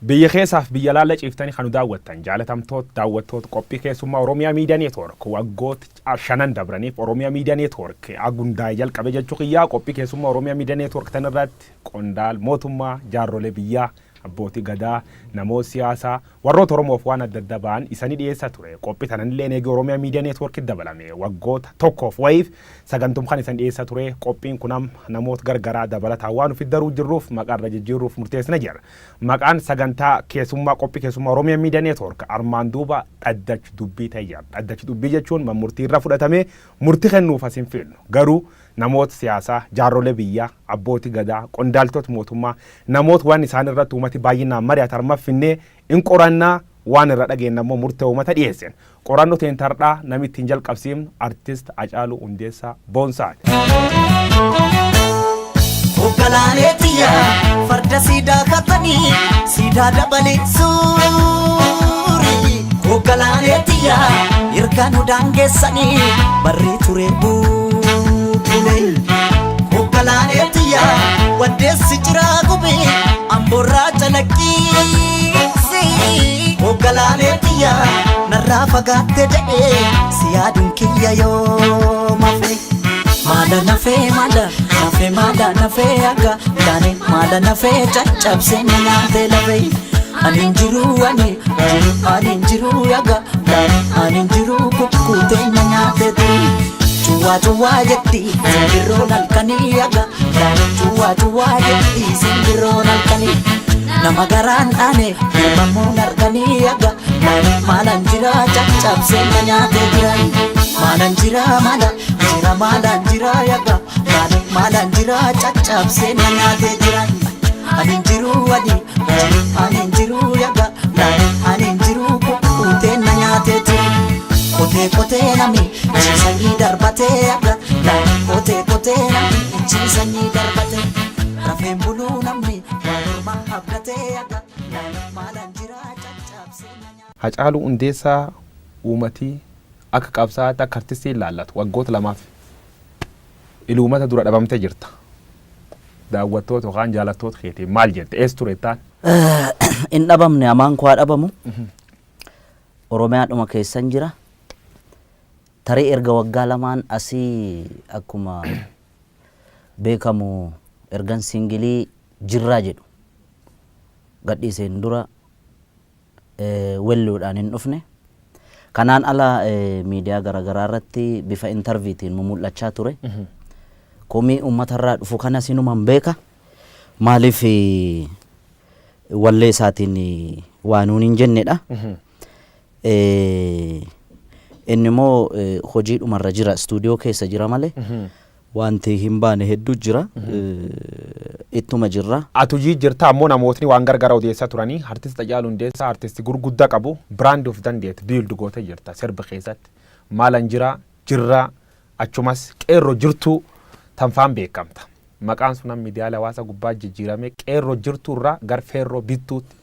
Biyya keessaaf biyya alaalla ciiftanii kan nu daawwattan jaalatamtoota daawwattoota qophii keessummaa Oromiyaa Miidiyaa Neetwoork, waggoota shanan dabraniif Oromiyaa Miidiyaa Neetwoork agundaa'e jalqabe jechuu kiyyaa, qophii keessummaa Oromiyaa Miidiyaa Neetwoork tan irratti qondaal mootummaa, jaarrolee biyyaa, abbootii gadaa, namoota siyaasaa, warroota Oromoof waan adda adda ba'an isanii dhiyeessaa ture. Qophii tananillee eegee Oromiyaa Miidiyaa Neetwoorkitti dabalame waggoota tokkoof wayiif sagantum kan isan dhiyeessaa ture. Qophiin kun amma namoota gargaraa dabalataan waan ofitti daruu jirruuf maqaa irra jijjiirruuf murteessina jira. Maqaan sagantaa keessummaa qophii keessummaa Oromiyaa Miidiyaa Neetwoork armaan duuba dhaddachi dubbii ta'e jira. Dhaddachi dubbii jechuun murtii irra fudhatamee murtii kennuuf as hin fiinnu. Garuu namoota siyaasaa, jaarrolee biyyaa, abbootii gadaa, qondaaltota mootummaa, namoota waan isaan irratti uummati baay'inaan mari'atan arma finnee in qorannaa, waan irra dhageenye immoo murtee uummata dhiyeessin. Qorannoo teentardhaa namni ittiin jalqabsiifnu Artist Hacaaluu Hundeessaa Boonsaati. Hogganaalee tiyya farda siidaa katanii siidaa dabalee suuri. Hogganaalee tiyya erga nu daangeessanii barri ture bubbule. Hogganaalee tiyya waddeessi jiraa gubee amboorraa calaqqiisi. Hogganaalee tiyya narraa fagaatte jedhee si yaaduun kiyya yoo mafe. Maala nafee, maala nafee, maala nafee akka taane, maala nafee caccabsee na nyaatee lafee. Ani hin jiru, ani jiru, ani hin jiru akka taane, ani hin jiru, kukkutee na nyaatee turi. Cuwaa cuwaa jetti simbirroon halkanii akka taane, cuwaa cuwaa jetti simbirroon halkanii. Nama garaan dhaane ilmamuun harkanii akka taane, maalaan jira, caccabsee na nyaatee jira. Maalaan jira, maala jira, maalaan jira yaga taane, maalaan jira, caccabsee na nyaatee jira. Ani hin jiru, ani jiru, ani hin jiru yaga taane, ani hin jiru, kukkutee na nyaatee jira. Qotee qotee nami ciisanii darbatee yaga taane, qotee qotee nami ciisanii darbatee, rafeen buluu namni waan ormaa abdatee yaga taane, maalaan jira, caccabsee na nyaatee. Hacaaluu Hundeessaa uumatii akka qabsaa'aatti, akka artistii ilaallatu, waggoota 2f iluumata dura dhabamtee jirta. Daawwattoota yookaan jaalattoota keetiin maal jette? Eessa ture taan? Hin dhabamne, hamaan koo haa dhabamu. Oromiyaadhuma keessan jira. Tarii erga waggaa 2n asii akkuma beekamu ergan single Jirraa jedhu gadhiiseen dura welluudhaan hin dhufne. Kanaan ala miidiyaa garaagaraa irratti bifa interviewtiin mumul'achaa ture. Komii uummatarraa dhufu kanas inuman beeka. Maaliif wallee isaatiin waa nuun hin jennedha. Inni immoo hojiidhumarra jira, istuudiyoo keessa jira malee wanti hin baane hedduu jira. Ittuma jirra. Ati hojii jirta, ammoo namootni waan gargara odeessaa turanii. Artist Hacaaluu Hundeessaa artisti gurguddaa qabu, brand of dandeet build gootee jirta sirba keessatti. Maalan jira, jirra, achumas qeerroo jirtuu tanfaan beekamta. Maqaan sun amma miidiyaalee hawaasa gubbaa jijjiirame, qeerroo jirtuu irraa gar feerroo bittuutti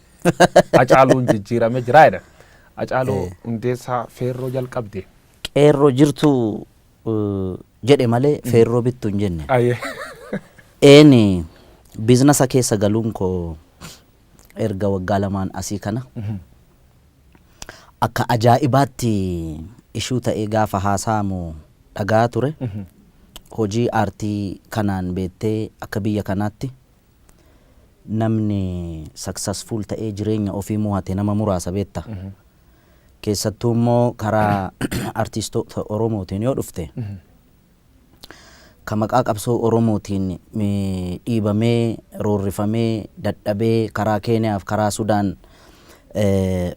Hacaaluun jijjiirame jira jedhan. Hacaaluu Hundeessaa feerroo jalqabde. Qeerroo jirtuu jedhe malee feerroo bittuu hin jenne. Eeni, business keessa galuun koo erga waggaa 2n asii kana akka ajaa'ibaatti ishuu ta'ee gaafa haasa'amu dhagaa ture. Hojii aartii kanaan beektee akka biyya kanaatti namni successful ta'ee jireenya ofii mo'ate nama muraasa beekta. Keessattuu immoo karaa artistoota Oromootiin yoo dhufte, ka maqaa qabsoo Oromootiin dhiibamee, roorrifamee, dadhabee karaa Keeniyaaf karaa Sudaan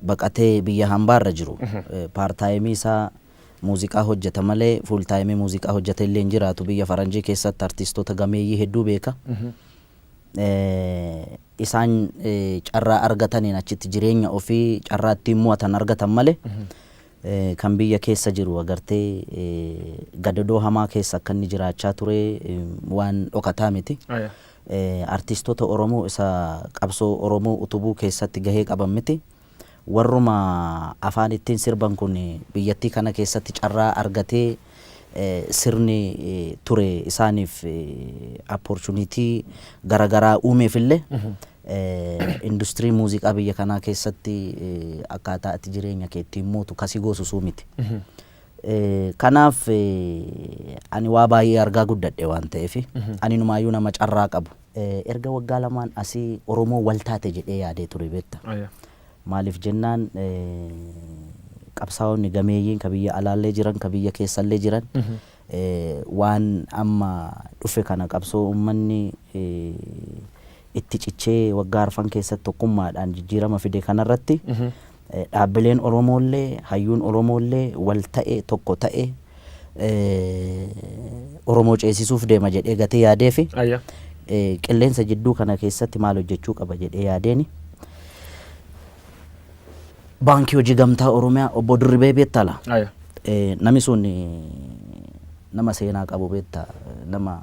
baqatee biyya hambaarra jiru. Part-time isaa muuziqaa hojjeta malee full time muuziqaa hojjete illee hin jiraatu. Biyya faranjii keessatti artistoota gameeyyii hedduu beeka. Isaan carraa argataniin achitti jireenya ofii carraa ittiin mo'atan argatan malee, kan biyya keessa jiru agartee gadadoo hamaa keessa akka inni jiraachaa ture waan dhokataa miti. Artistoota Oromoo isa qabsoo Oromoo utubuu keessatti gahee qaban miti. Warruma afaan ittiin sirban kun biyyattii kana keessatti carraa argatee, sirni ture isaaniif opportunity garaagaraa uumeef illee Industirii muuziqaa biyya kanaa keessatti akkaataa ati jireenya kee ittiin mootu kasii goosisuu miti. Kanaaf ani waa baay'ee argaa guddadhe waan ta'eef, ani numaayyuu nama carraa qabu. Erga waggaa 2n asii Oromoo wal taate jedhee yaadee ture, beekta. Maaliif jennaan, qabsaa'onni gameeyyiin ka biyya alaallee jiran, ka biyya keessallee jiran, waan amma dhufe kana, qabsoo uummanni itti cichee waggaa 4 keessatti tokkummaadhaan jijjiirama fide kanarratti, dhaabbileen Oromoollee, hayyuun Oromoollee wal ta'e, tokko ta'e, Oromoo ceesisuuf deema jedhee gatee yaadeefi qilleensa jidduu kana keessatti maal hojjechuu qaba jedhee yaadeeni. Baankii Hojii Gamtaa Oromiyaa, obbo Dirribee beektala. Namni sun nama seenaa qabu, beekta, nama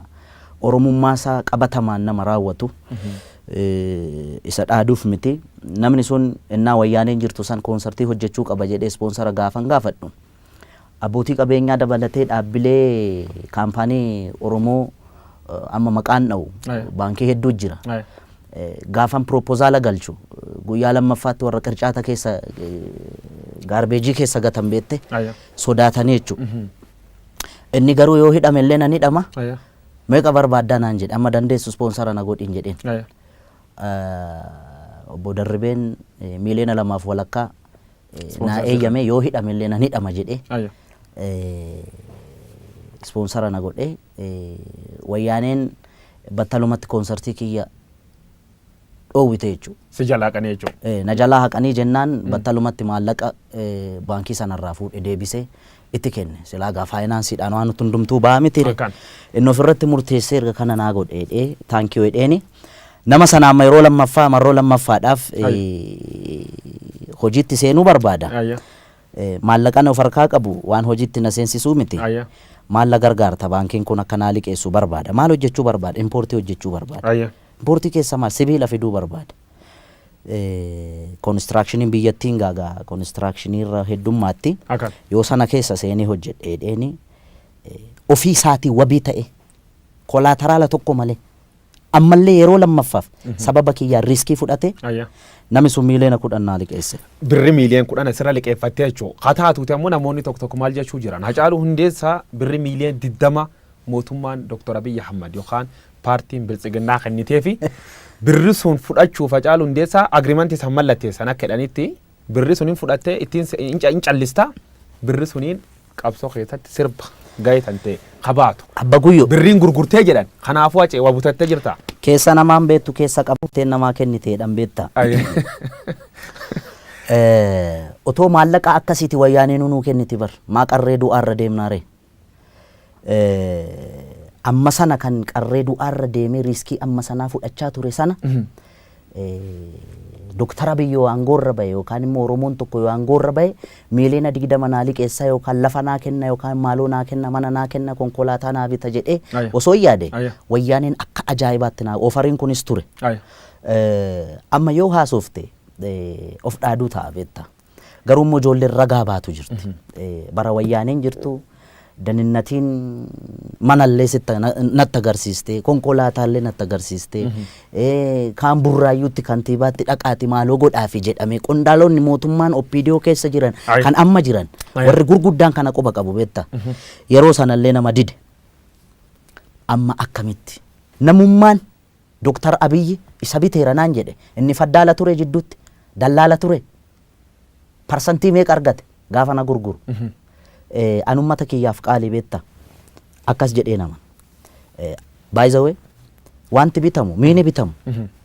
Oromummaa isaa qabatamaan nama raawwatu, isa dhaaduuf miti. Namni sun innaa Wayyaaneen jirtu san koonsartii hojjechuu qaba jedhee sponsor gaafan gaafadhu, abbootii qabeenyaa dabalatee dhaabbilee kaampaanii Oromoo amma maqaan dha'u baankii hedduu jira. Gaafan proposal galchu guyyaa lammaffaatti warra qircaata keessa, garbage keessa gatan, beette, sodaatanii jechuudha. Inni garuu yoo hidhame illee nan hidhama. Meeqa barbaaddaa naan jedhe, amma dandeessu sponsor na godhin jedheen. Obbo Darribeen 2.5 miiliyoona naa eeyyame, yoo hidhame illee nan hidhama jedhee sponsor na godhe. Wayyaaneen battalumatti koonsartii kiyya dhoowwite jechuudha. Si jalaa haqanii jechuudha. Na jalaa haqanii jennaan battalumatti maallaqa baankii sanarraa fuudhe deebisee itti kenne. Silaa gaa faayinaansiidhaan waan hundumtuu ba'a miti. Inni ofirratti murteessee erga kana naa godhe jedhee, thank you jedheeni. Nama sana amma yeroo lammaffaa, marroo lammaffaadhaaf hojiitti seenuu barbaada. Maallaqan of harkaa qabu waan hojiitti na seensisuu miti. Maal na gargaarta? Baankiin kun akka naa liqeessu barbaada. Maal hojjechuu barbaada? Impoortii hojjechuu barbaada. Impoortii keessa maal? Sibiila fiduu barbaada. Koonistiraakshiniin biyyattiin gaagaa koonistiraakshiniirra heddummaatti. Yoo sana keessa seenee hojjedhe jedheeni, ofii isaatii wabii ta'e, collateral tokko malee, ammallee yeroo lammaffaaf sababa kiyyaan risk fudhate, namni sun 10 miiliyoona naa liqeesse. Birri 10 miiliyoona asirra liqeeffattee jechuudha. Haa taatuuti ammoo namoonni tokko tokko maal jechuu jiran? Hacaaluu Hundeessaa birri 20 miiliyoona mootummaan Dr. Abiyyi Ahmad yookaan paartiin Biltsiginnaa kennitee fi birri sun fudhachuuf Hacaaluu Hundeessaa agreement san mallatteessan akka jedhanitti, birri sun hin fudhattee ittiin hin callista, birri suniin qabsoo keessatti sirba gahee tan ta'e kabaatu. Abba Guyyoo. Birriin gurgurtee jedhan, kanaafuu Hacee waa butattee jirta. Keessa namaan beektu, keessa qabuttee namaa kenniteedhaan beekta. Otoo maallaqa akkasiiti Wayyaanee nuu kenniti bar, maa qarree du'aarra deemnaare? Amma sana kan qarree du'aarra deemee risk amma sanaa fudhachaa ture sana, Dooktar Abiy yoo aangoorra bahe yookaan immoo Oromoon tokko yoo aangoorra bahe, 20 miiliyoona naa liqeessaa yookaan lafa naa kenna yookaan maaloo naa kenna, mana naa kenna, konkolaataa naa bita jedhee osoo hin yaade, Wayyaaneen akka ajaa'ibaatti naa offeriin kunis ture. Amma yoo haasofte of dhaaduu ta'a, beekta. Garuu immoo ijoolleen ragaa baatu jirti. Bara Wayyaaneen jirtu daninnatiin manallee sitti natti agarsiiste, konkolaataallee natti agarsiiste, kaan Burraayyuutti kantiibaatti dhaqaati maaloo godhaafi jedhame, qondaalonni mootummaan OPDO keessa jiran kan amma jiran warri gurguddaan kana quba qabu, beekta. Yeroo sanallee nama dide. Amma akkamitti namummaan Dooktar Abiyyi isa biteera naan jedhe? Inni faddaala ture, jidduutti dallaala ture, parsantii meeqa argate gaafa na gurguru? An ummata kiyyaaf qaalii, beekta, akkas jedhee nama. By the way, wanti bitamu, miini bitamu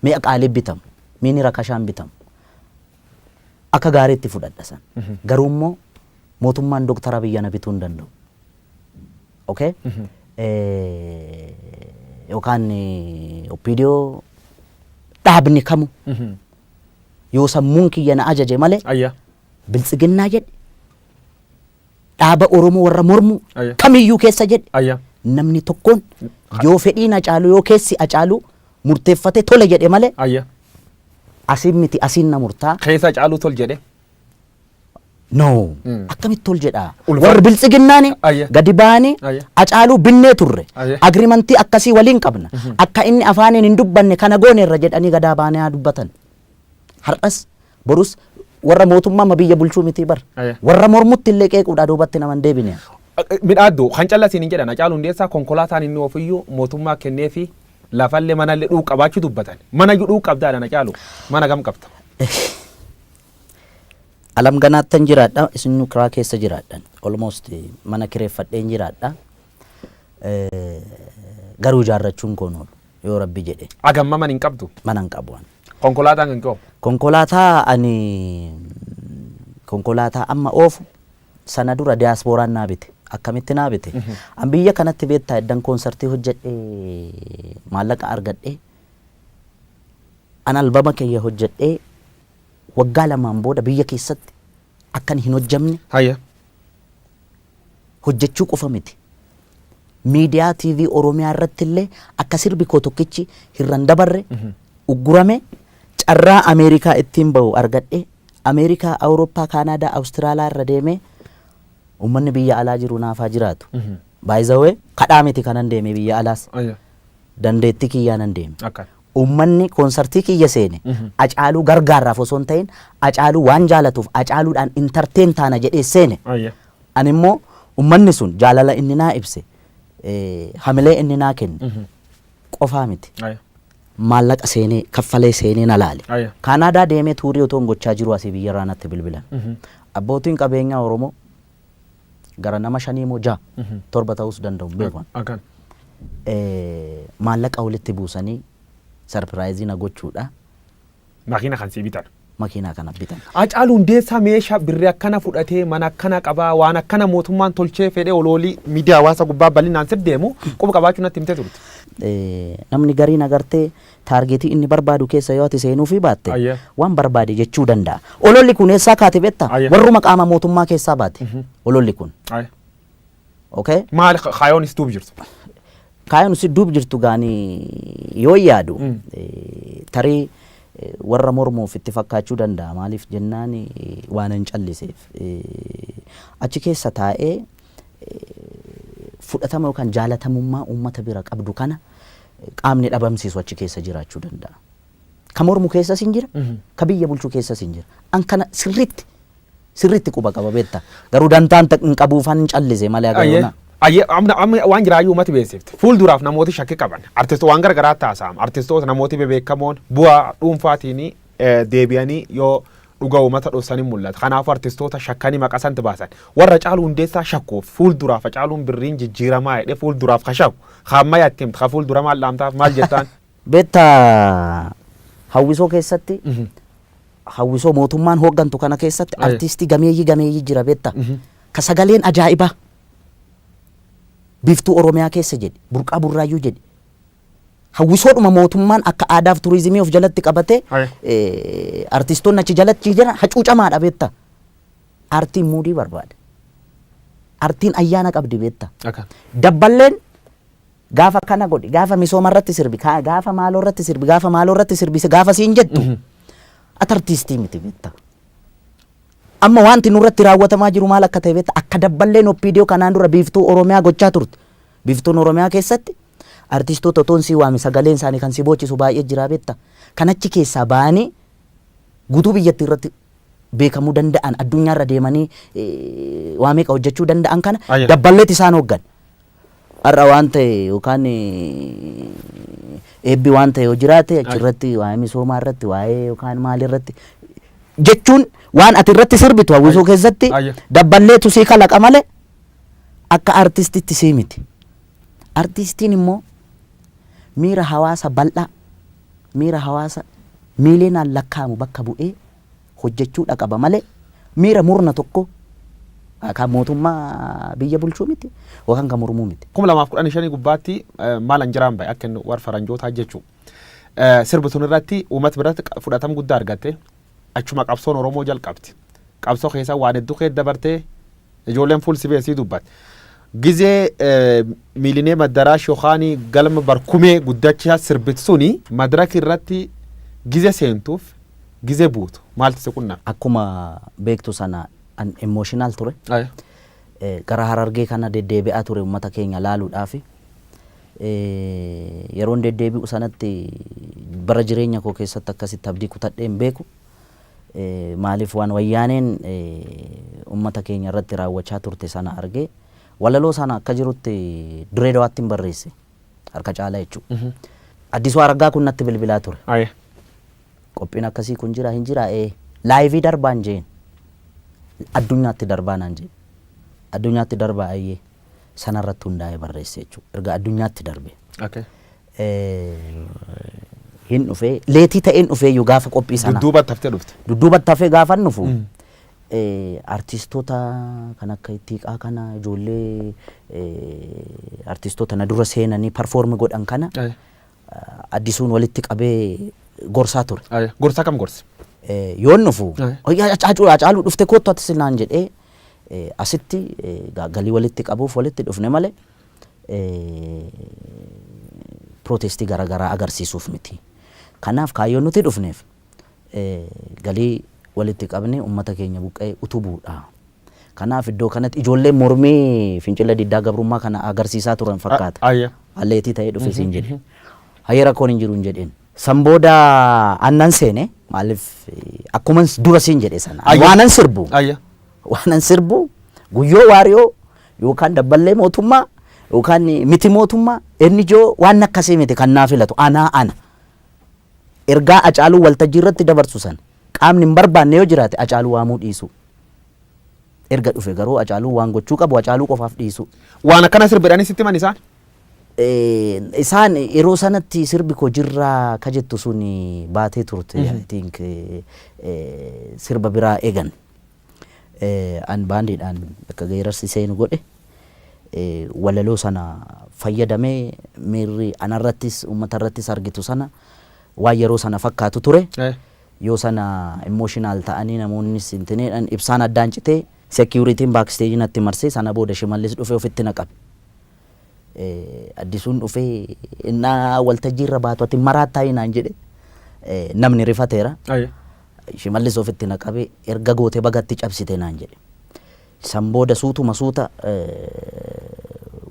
mi'a qaalii bitamu, miini rakashaan bitamu, akka gaariitti fudhadha san. Garuu immoo mootummaan Dooktar Abiyyi na bituu hin danda'u. Okay? Yookaan OPDO dhaabni kamu yoo sammuun kiyya na ajaje malee, Biltsiginnaa jedhe, dhaaba Oromoo warra mormu kamiyyuu keessa jedhe, namni tokkoon yoo fedhiin Hacaaluu, yoo keessi Hacaaluu murteeffate tole jedhe malee, asiin miti, asiin na murtaa. Keessa Hacaaluu tol jedhe. No. Akkamitti ol jedhaa? Warri Biltsiginnaani gadi ba'anii Acaaluu binnee turre. Agreement akkasii waliin qabna. Akka inni afaaniin hin dubbanne kana gooneerra jedhanii gadaa ba'anii haa dubbatan. Har'as borus warra mootummaa amma biyya bulchuu miti bar. Warra mormutti illee qeequudhaa duubatti nama hin deebine. Midhaaddu kan callasiin hin jedhan, Hacaaluu Hundeessaa konkolaataan inni ofiyyuu mootummaa kenneefi lafallee manallee dhuu qabaachuu dubbatan. Mana iyyuu dhuu qabdaadha Hacaaluu. Mana gam qabda? Alam ganaattan jiraadha, isin kiraa keessa jiraadhan. Almost mana kireeffadheen jiraadha. Garuu ijaarrachuun koon oolu yoo Rabbi jedhe. Agamma mana hin qabdu? Mana hin qabu ani. Konkolaataan kan koo? Konkolaataa, ani konkolaataa amma oofu sana dura diyaaspooraan naa bite. Akkamitti naa bite? An biyya kanatti beektaa, eddan koonsartii hojjedhee maallaqa argadhee, an albama kiyya hojjedhee waggaa 2n booda biyya keessatti akkan hin hojjamne, hojjechuu qofa miti. Miidiyaa TV Oromiyaa irratti illee akka sirbi koo tokkichi hirran dabarre uggurame. Carraa Ameerikaa ittiin bahu argadhe. Ameerikaa, Awurooppaa, Kaanaadaa, Awustiraalaa irra deemee uummanni biyya alaa jiru naafaa jiraatu. By the way, kadhaa miti kanan deeme biyya alaas. Dandeettii kiyyaa nan deeme. Uummanni koonsartii kiyya seene Acaaluu gargaarraaf osoo hin ta'in Acaaluu waan jaalatuuf Acaaluudhaan entertain taana jedhee seene. Ani immoo uummanni sun jaalala inni naa ibse, hamilee inni naa kenne qofaa miti. Maallaqa seenee kaffalee seenee na laale. Kaanaadaa deemee tourii otoo hin gochaa jiru asii biyyarraa natti bilbilan. Abbootiin qabeenyaa Oromoo gara nama shanii moo ja'a, torba ta'uus danda'u, hin beeku. Maallaqa walitti buusanii surprise na gochuudha. Makiina kan sii bitan. Makiinaa kana bitan. Hacaaluu Hundeessaa meeshaa birrii akkana fudhatee mana akkana qabaa, waan akkana mootummaan tolchee fedhee oloolii miidiyaa hawaasa gubbaa bal'inaan sir deemu quba qabaachuu natti himtee turte. Namni gariin agartee target inni barbaadu keessa yoo ati seenuufii baatte waan barbaade jechuu danda'a. Ololli kun eessaa kaate beektaa? Warruma qaama mootummaa keessaa baate ololli kun. Okay? Maali kaayoon is duub jirtu? Kaayoon si duub jirtu gaanii yoo yaadu tarii warra mormuuf itti fakkaachuu danda'a. Maaliif jennaan, waan hin calliseef. Achi keessa taa'ee fudhatama yookaan jaalatamummaa uummata bira qabdu kana qaamni dhabamsiisu achi keessa jiraachuu danda'a. Ka mormu keessas hin jira, ka biyya bulchu keessas hin jira. An kana sirriitti sirriitti quba qaba beekta. Garuu dantaan hin qabuufan hin callise malee agayoona. Ayyee, amma waan jiraayyuu uummati beeksifte. Fuulduraaf namooti shakkii qaban. Artistoota waan garagaraa taasa'ama. Artistoota namooti bebeekamoon bu'aa dhuunfaatiin deebi'anii yoo dhuga uummata dhoksanii mul'ata. Kanaafuu artistoota shakkanii maqaa santi baasan. Warra Hacaaluu Hundeessaa shakkuuf fuulduraaf Hacaaluun birriin jijjiiramaa jedhee fuulduraaf ka shakku. Ka ammayyaa itti himte, ka fuuldura maal dhaamtaaf, maal jettaan? Beektaa, hawwisoo keessatti, hawwisoo mootummaan hooggantu kana keessatti artiistii gameeyyii gameeyyii jira beektaa. Ka sagaleen ajaa'ibaa Biiftuu Oromiyaa keessa jedhi, Burqaa Burraayyuu jedhi. Hawwisoodhuma mootummaan akka aadaaf turizimii of jalatti qabatee artistoonni achi jalatti jiran hacuucamaadha beektaa. Aartiin muudii barbaada. Aartiin ayyaana qabdi beektaa. Dabballeen gaafa kana godhi, gaafa misooma irratti sirbi, gaafa maaloo irratti sirbi, gaafa maaloo irratti sirbi, gaafa siin jettu ati artiistii miti beektaa. Amma wanti nurratti raawwatamaa jiru maal akka ta'e beektaa? Akka dabballeen OPDO kanaan dura Biiftuu Oromiyaa gochaa turte. Biiftuun Oromiyaa keessatti artistoota otoon sii waame sagaleen isaanii kan si boochisu baay'ee jira beektaa. Kan achi keessaa ba'anii guutuu biyyattii irratti beekamuu danda'an, addunyaarra deemanii waa meeqa hojjechuu danda'an kana dabballeet isaan hooggan. Har'a waan ta'e yookaan eebbi waan ta'e yoo jiraate achirratti waa'ee misoomaa irratti, waa'ee yookaan maal irratti jechuun waan ati irratti sirbitu hawwisoo keessatti dabballeetu sii kalaqa malee akka artistitti sii miti. Artistiin immoo miira hawaasa bal'aa, miira hawaasa miiliyoonaan lakkaa'amu bakka bu'ee hojjechuudha qaba malee miira murna tokko kan mootummaa biyya bulchuu miti yookaan kan mormuu miti. 2015 gubbaatti maal anjiraan bahe akka inni warra faranjootaa jechuu. Sirbi sun irratti uummata biratti fudhatama guddaa argatte. Achuma qabsoon Oromoo jalqabdi. Qabsoo keessa waan hedduu keessa dabartee ijoolleen fuul si beesii dubbatte. Gizee Miilineem Addaraash yookaan galma barkumee guddachaa sirbit suni madaraka irratti gize seentuuf gize buutu maaltu si qunname? Akkuma beektu sana An emotional ture. Gara Harargee kana deddeebi'aa ture uummata keenya laaluudhaafi. Yeroon deddeebi'u sanatti bara jireenya koo keessatti akkasitti abdii kutadhee hin beeku. Maaliif, waan wayyaaneen uummata keenya irratti raawwachaa turte sana argee, walaloo sana akka jirutti Dirree Dawaatti hin barreesse harka caalaa jechuudha. Addisuu Araggaa kun natti bilbilaa ture. Qophiin akkasii kun jira hin jira, live darbaan jeen, addunyaatti darbaa naan jeen, addunyaatti darbaa, ayyee, sanarratti hundaa'ee barreesse jechuudha. Erga addunyaatti darbe. Hin dhufee, late ta'een dhufee iyyuu gaafa qophii sanaa. Dudduubatti haftee dhufte. Dudduubatti hafee gaafa dhufu artistoota kan akka Ittiiqaa kana, ijoollee artistoota na dura seenanii perform godhan kana Addisuun walitti qabee gorsaa ture. Gorsaa kam gorse? Yoon dhufu, "Hacaaluu, dhufte, kottu ati," naan jedhee, asitti galii walitti qabuuf walitti dhufne malee protest garaagaraa agarsiisuuf miti. Kanaaf kaayyoon nuti dhufneef galii walitti qabne uummata keenya buqqee utubuudha. Kanaaf iddoo kanatti ijoolleen mormii fincila diddaa gabrummaa kana agarsiisaa turan fakkaata. Late ta'ee dhufe siin jedhe. Hayyee, rakkoon hin jiru hin jedheen. San booda annan seene, maaliif, akkuma dura siin jedhe sana waanan sirbu waanan sirbu Guyyoo Waariyoo yookaan dabballee mootummaa yookaan miti mootummaa NGO waan akkasii miti kan naa filatu anaa ana. Ergaa Acaaluu waltajjii irratti dabarsu sana qaamni hin barbaanne yoo jiraate Acaaluu waamuu dhiisu. Erga dhufe garuu Acaaluu waan gochuu qabu Acaaluu qofaaf dhiisu. Waan akkana sirbidhanii sitti himan isaan? Isaan yeroo sanatti sirbi koo jirraa ka jettu sun baatee turte, I think sirba biraa eegan. An baandiidhaan akka geerarsi seenu godhe, walaloo sana fayyadamee miirri anarrattis uummatarrattis argitu sana waan yeroo sana fakkaatu ture. Yoo sana emotional ta'anii namoonnis intineedhaan ibsaan addaan citee, securityn backstage natti marsee, sana booda Shimallis dhufee ofitti na qabe. Addisuun dhufee, "Innaa waltajjii irra baatu ati maraattaa?" naan jedhe. Namni rifateera. Shimallis ofitti na qabe, "Erga goote bagatti cabsite," naan jedhe. San booda suutuma suuta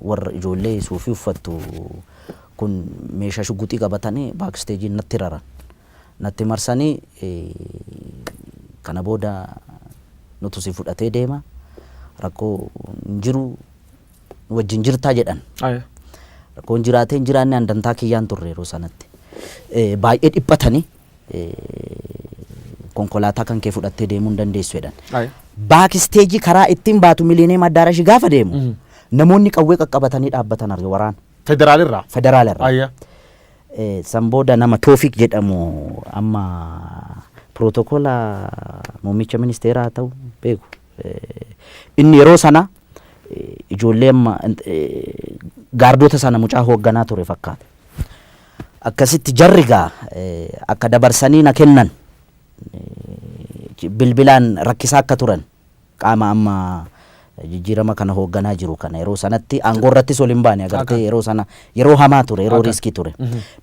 warra ijoollee suufii uffattu kun meeshaa shuguxii qabatanii backstage natti raran. Natti marsanii, "Kana booda nutu si fudhatee deema, rakkoo hin jiru, nu wajjin jirtaa," jedhan. Rakkoon jiraatee hin jiraanne an dantaa kiyyaan turre yeroo sanatti. Baay'ee dhiphatanii, "Konkolaataa kan kee fudhattee deemuu hin dandeessu," jedhan. Backstage karaa ittiin baatu Miliineem Addaarashi gaafa deemu namoonni qawwee qaqqabatanii dhaabbatan arge, waraana. Federaalirraa. Federaalarraa. San booda nama Toofik jedhamu, amma pirootokola muummicha ministeeraa haa ta'u beeku. Inni yeroo sana ijoollee amma gaardota sana mucaa hoogganaa ture fakkaata. Akkasitti jarri gaa akka dabarsanii na kennan bilbilaan rakkisaa akka turan qaama amma jijjiirama kana hoogganaa jiru kana, yeroo sanatti aangoo irrattis ol hin baane agartee, yeroo sana yeroo hamaa ture, yeroo risk ture.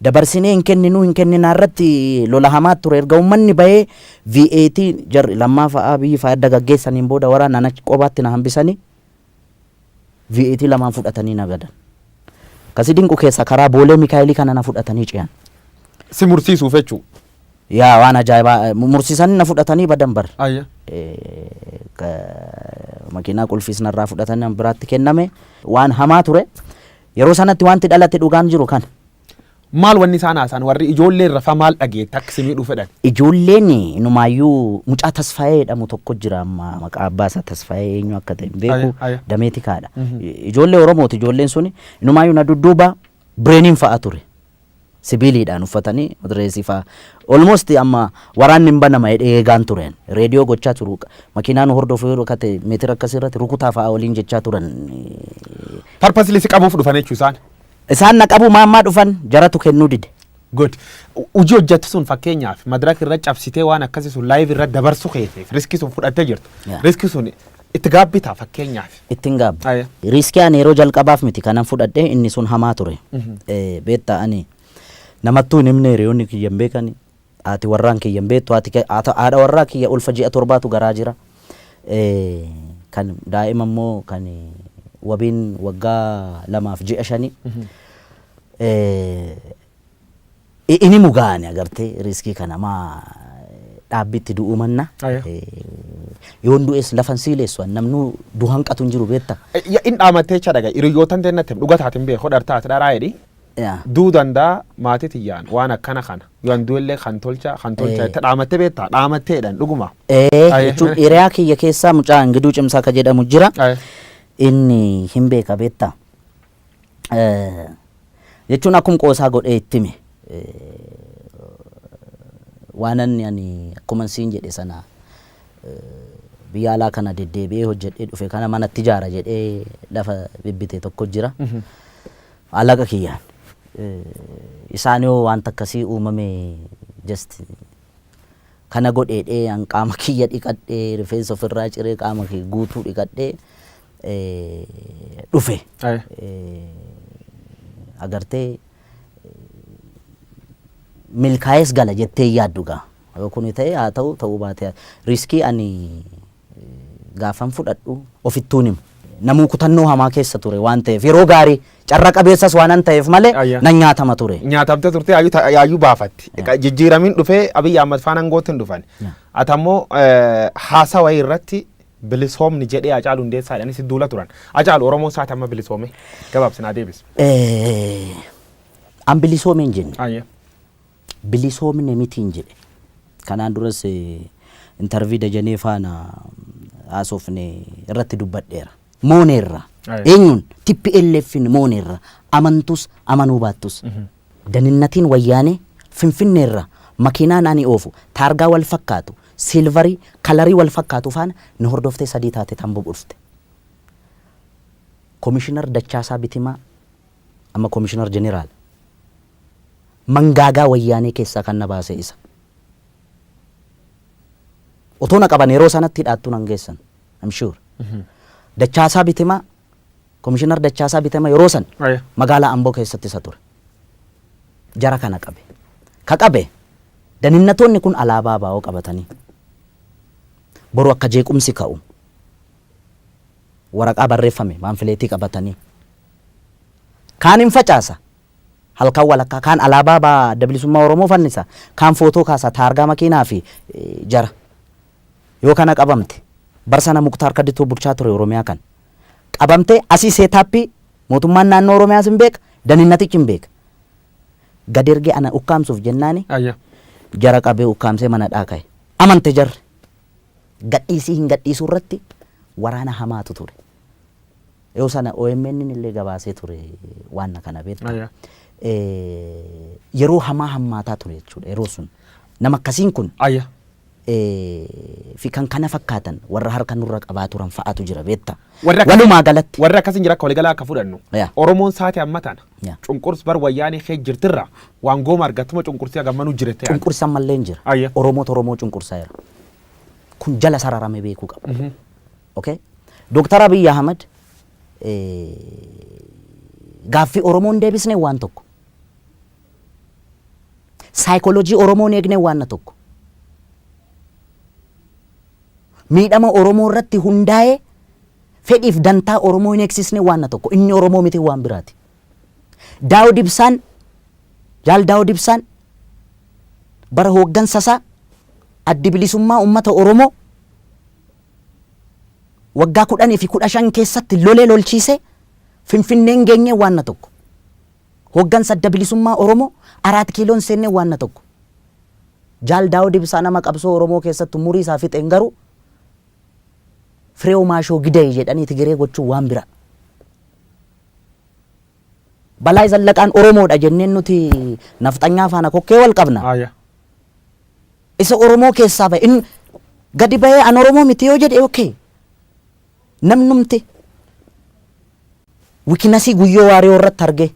Dabarsinee hin kenninuu, hin kenninaa irratti lola hamaa ture. Erga uummanni bahee VAT jarri lammaa fa'aa biyyi fa'aa adda gaggeessaniin booda waraana achi qobaatti na hambisanii VAT lamaan fudhatanii na gadan. Kasi dinqu keessa karaa Boolee Mikaayilii kana na fudhatanii ce'an. Si mursiisuuf jechuu. Yaa, waan ajaa'ibaa, mursiisanii na fudhatanii badan bar. Makiinaa qulfiis narraa fudhatanii nama biraatti kenname, waan hamaa ture. Yeroo sanatti wanti dhalate dhugaan jiru kana. Maal wanni isaan haasa'an, warri ijoollee irra fa maal dhageette akka si miidhuu fedhan? Ijoolleen inumaayyuu mucaa Tasfaayee jedhamu tokko jira, amma maqaa abbaa isaa Tasfaayee eenyu akka ta'e hin beeku, damee tikaadha. Ijoollee Oromooti, ijoolleen suni inumaayyuu na dudduuba bireeniin fa'a ture. Sibiiliidhaan uffatanii madireesii fa'a. Almost amma waraanni hin banama jedhee eegaan tureen. Reediyoo gochaa turu. Makiinaan hordofu yeroo akka ta'e meetira akkasii irratti rukutaa fa'a waliin jechaa turan. Purposely si qabuuf dhufan jechuu isaan. Isaan na qabu maammaa dhufan, jaratu kennuu dide. Good. Hojii hojjettu sun, fakkeenyaaf madaraka irra cabsitee waan akkasii sun live irra dabarsu keetiif risk sun fudhattee jirtu. Risk sun itti gaabbitaa fakkeenyaaf? Ittiin gaabba. Risk ani yeroo jalqabaaf miti kanan fudhadhe, inni sun hamaa ture. Beektaa, ani namattuu hin himne, hiriyoonni kiyya hin beekani. Haati warraan kiyya hin beektu. Haadha warraa kiyya ulfa ji'a 7tu garaa jira. Kan daa'ima immoo kan wabiin waggaa 2 fi ji'a 5. Inni mugaane agartee risk kana maa dhaabbitti du'uu manna. Yoon du'es lafan siileessu, namnu du'an qatu hin jiru, beekta. In dhaamattee jecha dhaga hiriyyootan teennatti dhuga taatin beeku dhartaate dharaa jedhi. Duu danda'a maatii tiyyaan waan akkana kana yoon du'ellee kan tolcha kan tolcha itti dhaamattee beektaa dhaamatteedhaan dhuguma. Jechuun hiriyaa kiyya keessaa mucaa Ingiduu Cimsaa ka jedhamu jira. Inni hin beeka, beektaa. Jechuun akkuma qoosaa godhee itti hime. Waan ani akkuma siin jedhe sana biyya alaa kana deddeebi'ee hojjedhee dhufe kana manatti ijaara jedhee lafa bibbite tokko jira. Alaqa kiyyaan. Isaan yoo wanta akkasii uumame just kana godheedhee an qaama kiyya dhiqadhee, rifeensa ofirraa ciree, qaama kiyya guutuu dhiqadhee dhufe. Agartee milkaa'ees gala jettee yaaddu gaa. Yoo kuni ta'e haa ta'u, ta'uu baate risk ani gaafan fudhadhu ofittuun himu. Namuu kutannoo hamaa keessa ture waan ta'eef, yeroo gaarii carra qabeessas waan ta'eef malee nan nyaatama ture. Nyaatamte turte, yaayyuu baafatti. Jijjiiramiin dhufee Abiyyi Ahmad faana aangootti hin dhufan. Ati ammoo haasawa irratti bilisoomni jedhee Hacaaluu Hundeessaa jedhanii si duula turan. Hacaalu, Oromoon isaati amma bilisoome? Gabaabsinaa deebis. An bilisoome hin jenne. Bilisoomne mitiin jedhe. Kanaan duras interview Dajanee faana haasofne irratti dubbadheera. Mooneerra. Eenyuun? TPLFin mooneerra. Amantus amanuu baattus. Daninnatiin wayyaanee Finfinneerra makiinaan ani oofu taargaa wal fakkaatu, silver color wal fakkaatu faana nu hordoftee sadii taate tamboo dhufte. Komishinar Dachaasaa Bitimaa, amma komishinar jeneraal, mangaagaa wayyaanee keessaa kan na baase isa. Otoo na qaban yeroo sanatti hidhaattuu nan geessan. I'm sure. Dachaasaa Bitimaa, komishinar Dachaasaa Bitimaa yeroo san magaalaa Amboo keessatti isa ture. Jara kana qabe. Ka qabe daninnatoonni kun alaabaa baa'oo qabatanii boru akka jeequmsi ka'u waraqaa barreeffame pamphlet qabatanii kaan hin facaasa halkan walakkaa, kaan alaabaa baa Adda Bilisummaa Oromoo fannisa, kaan footoo kaasa, taargaa makiinaa fi jara yoo kana qabamte bar sana Muktaar Kadituu bulchaa ture Oromiyaa kan qabamte asii setup mootummaan naannoo Oromiyaas hin beeka, daninnatichi hin beeka, gad ergee ana ukkaamsuuf jennaani jara qabee ukkaamsee mana dhaaka'e. Amante jarri gadhiisii hin gadhiisuu irratti waraana hamaatu ture. Yoo sana OMN illee gabaasee ture waan kana, beekta. Yeroo hamaa hammaataa ture jechuudha yeroo sun. Nama akkasiin kun fi kan kana fakkaatan warra harka nurra qabaa turan fa'aatu jira, beekta. Walumaa galatti. Warri akkasiin jira, akka waliigalaa akka fudhannu. Oromoon saate amma tana. Cunqurs bar wayyaanee kee jirtirra waan gooma argattuma cunqursii hagammanuu jirette. Cunqursan mallee hin jira. Oromoota Oromoo cunqursaa jira. Kun jala sararame beekuu qaba. Okay? Dooktar Abiy Ahmad gaaffii Oromoon deebisne waan tokko. Saayikooloojii Oromoon eegne waan tokko. Miidhama Oromoo irratti hundaa'ee fedhiif dantaa Oromoo hin eegsisne waan tokko. Inni Oromoo miti, waan biraati. Daawud Ibsaan, Jaal Daawud Ibsaan bara hooggansa isaa Addi Bilisummaa Uummata Oromoo waggaa 10 fi 15 keessatti lolee lolchiisee Finfinneen geenyee waan tokko. Hooggansa Adda Bilisummaa Oromoo Araat Kiiloon seennee waan tokko. Jaal Daawud Ibsaa nama qabsoo Oromoo keessatti umurii isaa fixeen garuu Fireew Maashoo Gidee jedhanii Tigiree gochuun waan bira. Balaa Zallaqaan Oromoodha jenneen nuti nafxanyaa faana kokkee wal qabna. Isa Oromoo keessaa bahe inni gadi bahee an Oromoo miti yoo jedhe, okay. Namnumti weakness Guyyoo Waariyoo irratti argee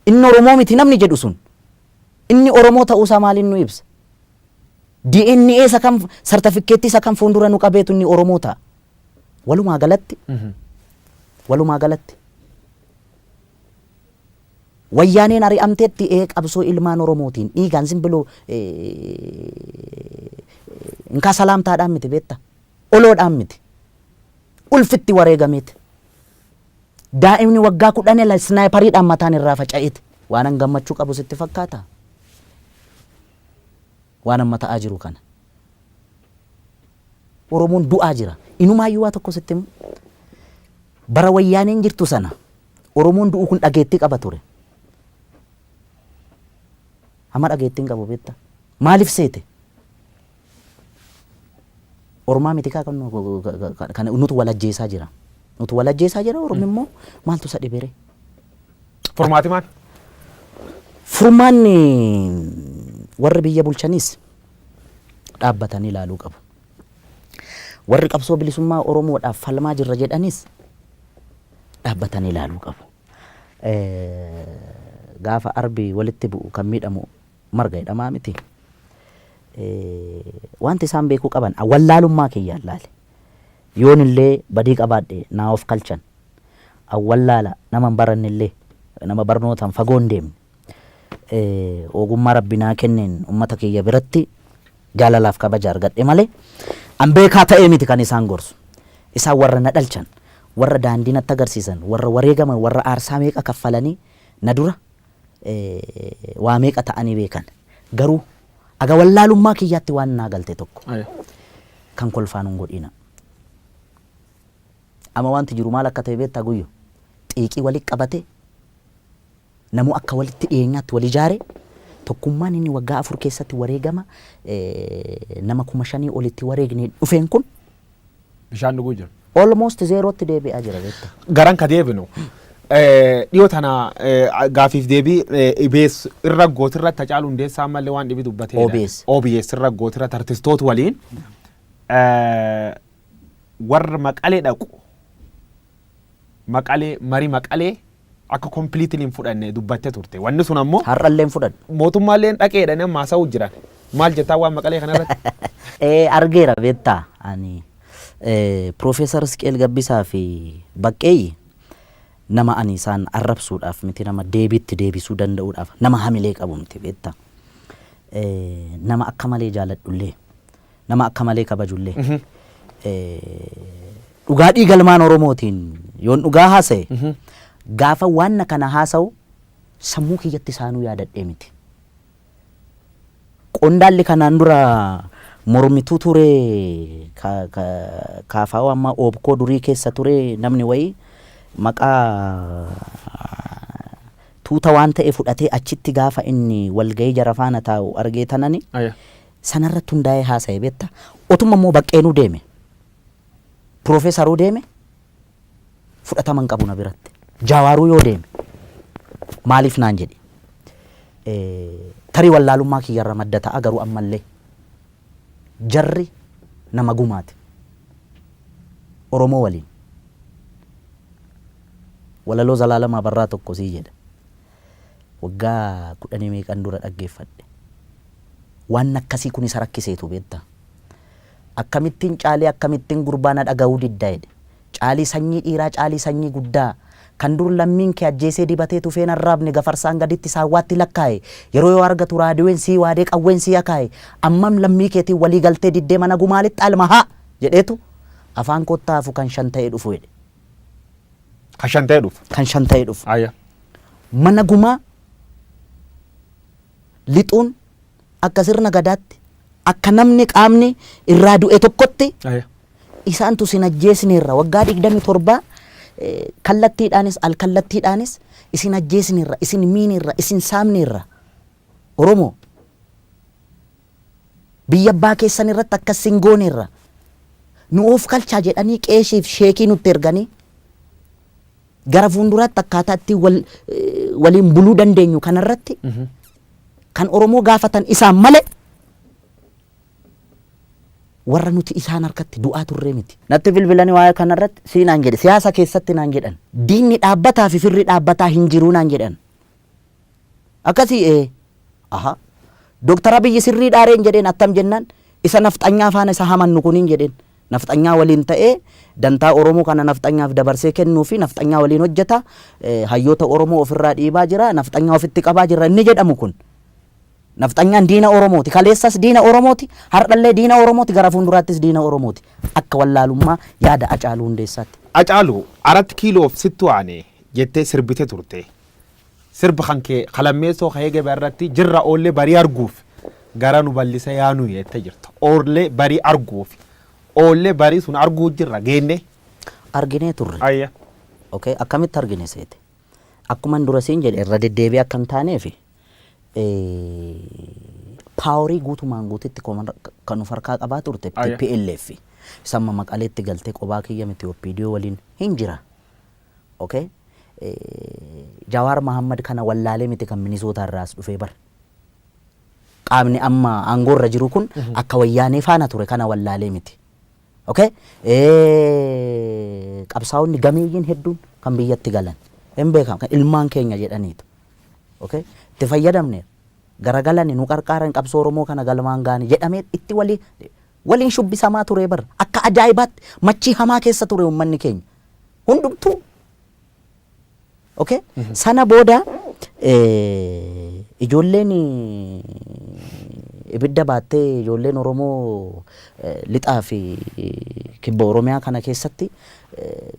inni Oromoo miti namni jedhu sun inni Oromoo ta'uusaa maaliin nu ibsa? DNA isa kam, sartifikeettii isa kam fuuldura nu qabeetu inni Oromoo ta'a? Walumaa galatti, walumaa galatti Wayyaaneen ari'amteetti ee qabsoo ilmaan Oromootiin dhiigaan simbiloo inkaa salaamtaadhaan miti beekta. Oloodhaan miti. Ulfitti wareegameeti. Daa'imni waggaa 10 sniper iidhaan mataan irraa faca'eeti. Waan an gammachuu qabu sitti fakkaata? Waan amma ta'aa jiru kana. Oromoon du'aa jira. Inumaayyuu waa tokko sitti himu. Bara Wayyaaneen jirtu sana Oromoon du'u kun dhageettii qaba ture. Amma dhageettii hin qabu beekta. Maaliif seete? Ormaa miti kaa kan nutu wal ajjeesaa jira. Nutu wal ajjeesaa jira. Ormi immoo maaltu isa dhibere? Furmaati maal? Furmaanni warri biyya bulchanis dhaabbatanii ilaaluu qabu. Warri qabsoo bilisummaa Oromoodhaaf falmaa jirra jedhanis dhaabbatanii ilaaluu qabu. Gaafa arbi walitti bu'u kan miidhamu marga jedhamaa miti. Wanti isaan beekuu qaban wallaalummaa kiyyaan laale. Yoon illee badii qabaadhe naa of kalchan. Wallaala nama hin baranne illee, nama barnootaan fagoo hin deemne. Ogummaa Rabbi naa kenneen ummata kiyya biratti jaalalaaf kabaja argadhe malee an beekaa ta'ee miti kan isaan gorsu. Isaan warra na dhalchan, warra daandii natti agarsiisan, warra wareegaman, warra aarsaa meeqa kaffalanii na dura waa meeqa ta'anii beekan. Garuu aga wallaalummaa kiyyaatti waan naa galte tokko kan kolfaan hin godhina. Amma wanti jiru maal akka ta'e beektaa Guyyo? Xiiqii walitti qabate, namuu akka walitti dhiyeenyaatti wal ijaare, tokkummaan inni waggaa 4 keessatti wareegama nama 5,000 olitti wareegne dhufeen kun bishaan dhuguu jira. Almost zero tti deebi'aa jira beektaa. Garan ka deebinu dhiyoo tana gaafiif deebii EBS irra gootirratti Hacaaluu Hundeessaa ammallee waan dhibi dubbateedha. OBS. OBS irra gootirratti artistoota waliin warra Maqalee dhaqu, Maqalee marii Maqalee akka completely hin fudhanne dubbatte turte. Wanni sun ammoo Har'allee hin fudhadhu. Mootummaallee dhaqeedha nama haasa'uu jiran. Maal jettaa waan Maqalee kanarratti? Argeera beektaa, ani Piroofeesar Isqeel Gabbisaa fi Baqqeeyyi nama ani isaan arrabsuudhaaf miti, nama deebiitti deebisuu danda'uudhaaf nama hamilee qabu miti beektaa. Nama akka malee jaaladhullee, nama akka malee kabajullee, dhugaa dhiigalmaan Oromootiin yoon dhugaa haasa'e, gaafa waan kana haasa'u sammuu kiyyatti isaanuu yaadadhee miti. Qondaalli kanaan dura mormituu ture, kaafaa'oo amma oobkoo durii keessa ture, namni wayii maqaa tuuta waan ta'e fudhatee achitti gaafa inni walgahii jara faana taa'u argee tanani sanarratti hundaa'ee haasa'e beekta. Otuma immoo Baqqeenuu deeme, Piroofeesaruu deeme, fudhatama hin qabu na biratti. Jaawaaruu yoo deeme maaliif naan jedhe. Tarii wallaalummaa kiyyarra madda ta'a, garuu ammallee jarri nama gumaati. Oromoo waliin. Walaloo Zalaalamaa Barraa tokko sii jedha. Waggaa kudhanii meeqan dura dhaggeeffadhe. Waan akkasii kun isa rakkiseetu beektaa. Akkamittiin caalii, akkamittiin gurbaa na dhaga'uu didda jedhe. Caalii sanyii dhiiraa, caalii sanyii guddaa. Kan dur lammiin kee ajjeesee dibatee tufeen arraabne gafarsaan gaditti saawwaatti lakkaa'e. Yeroo yoo argatu raadiyoon sii waadee qawween sii akaa'e. Ammam lammii keetiin walii galtee diddee mana gumaalitti alma haa jedheetu afaan kottaa hafu kan shan ta'ee dhufu jedhe. Kan shan ta'ee dhufu. Kan shan ta'ee dhufu. Mana gumaa lixuun akka sirna gadaatti, akka namni qaamni irraa du'e tokkotti isaantu sin ajjeesneerra, waggaa 27 kallattiidhaanis alkallattiidhaanis isin ajjeesneerra, isin miineerra, isin saamneerra, Oromoo biyya abbaa keessan irratti akkas sin gooneerra, nu of kalchaa jedhanii qeeshiif sheekii nutti erganii gara fuulduraatti akkaataa itti waliin buluu dandeenyu kanarratti kan Oromoo gaafatan isaan malee warra nuti isaan harkatti du'aa turree miti. Natti bilbilanii waa'ee kanarratti sii naan jedhe, siyaasa keessatti naan jedhan. Diinni dhaabbataa fi firri dhaabbataa hin jiruu naan jedhan. Akkasii ee. Aha. Dooktar Abiyyi sirrii dhaareen jedheen, attam jennaan isa nafxanyaa faana isa hamannu kuniin jedheen. Nafxanyaa waliin ta'ee dantaa Oromoo kana nafxanyaaf dabarsee kennuu fi nafxanyaa waliin hojjeta, hayyoota Oromoo ofirraa dhiibaa jira, nafxanyaa ofitti qabaa jira inni jedhamu kun. Nafxanyaan diina Oromooti. Kaleessas diina Oromooti. Har'allee diina Oromooti. Gara fuulduraattis diina Oromooti. Akka wallaalummaa yaada Hacaaluu Hundeessaatti. Hacaaluu, Arat Kiiloof sittu aane jettee sirbite turte. Sirba kan kee kalammeessoo ka'ee gaba irratti jirra oollee barii arguuf gara nu ballisa yaanuu jettee jirta. Oollee barii arguuf, oollee barii sun arguu jirra geenne. Arginee turre. Ayya. Okay, akkamitti argine seete? Akkuma dura siin jedhe, irra deddeebi'ee akka hin taaneef, power guutumaan guututti kan of harkaa qabaa turte TPLF. Isamma Maqaleetti galtee qobaa kiyya miti, OPDO waliin hin jira. Okay? Jawaar Mahammad kana wallaalee miti kan Minisootaa irraas dhufee bar. Qaamni amma aangoorra jiru kun akka Wayyaanee faana ture kana wallaalee miti. Okay? Qabsaa'onni gameeyyiin hedduun kan biyyatti galan hin beekamu, kan ilmaan keenya jedhaniitu. Okay? Itti fayyadamne, garagalani nu qarqaaran, qabsoo Oromoo kana galmaan gaani jedhamee itti walii waliin shubbisamaa ture bar. Akka ajaa'ibaatti machii hamaa keessa ture uummanni keenya. Hundumtuu. Okay? Sana booda ijoolleen ibidda baattee, ijoolleen Oromoo lixaa fi kibba Oromiyaa kana keessatti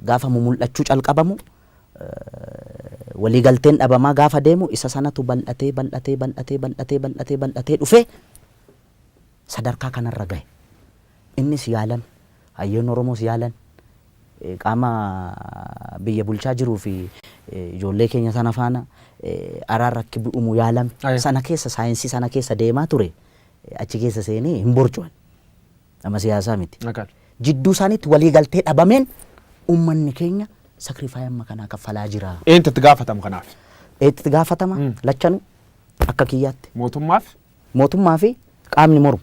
gaafa mumul'achuu calqabamu, waliigalteen dhabamaa gaafa deemu, isa sanatu bal'atee bal'atee bal'atee bal'atee bal'atee bal'atee dhufee sadarkaa kanarra gahe. Innis yaalame, hayyoonni Oromoos yaalan, qaama biyya bulchaa jiruu fi ijoollee keenya sana faana araarra akki bu'umu yaalame. Sana keessa, saayinsii sana keessa deemaa ture, achi keessa seenee hin borcuan. Nama siyaasaa miti. Jidduu isaaniitti waliigaltee dhabameen uummanni keenya sacrifice amma kanaa kaffalaa jira. Eenyutu itti gaafatama kanaaf? Itti gaafatama lachanuu akka kiyyaatti. Mootummaaf? Mootummaa fi qaamni mormu.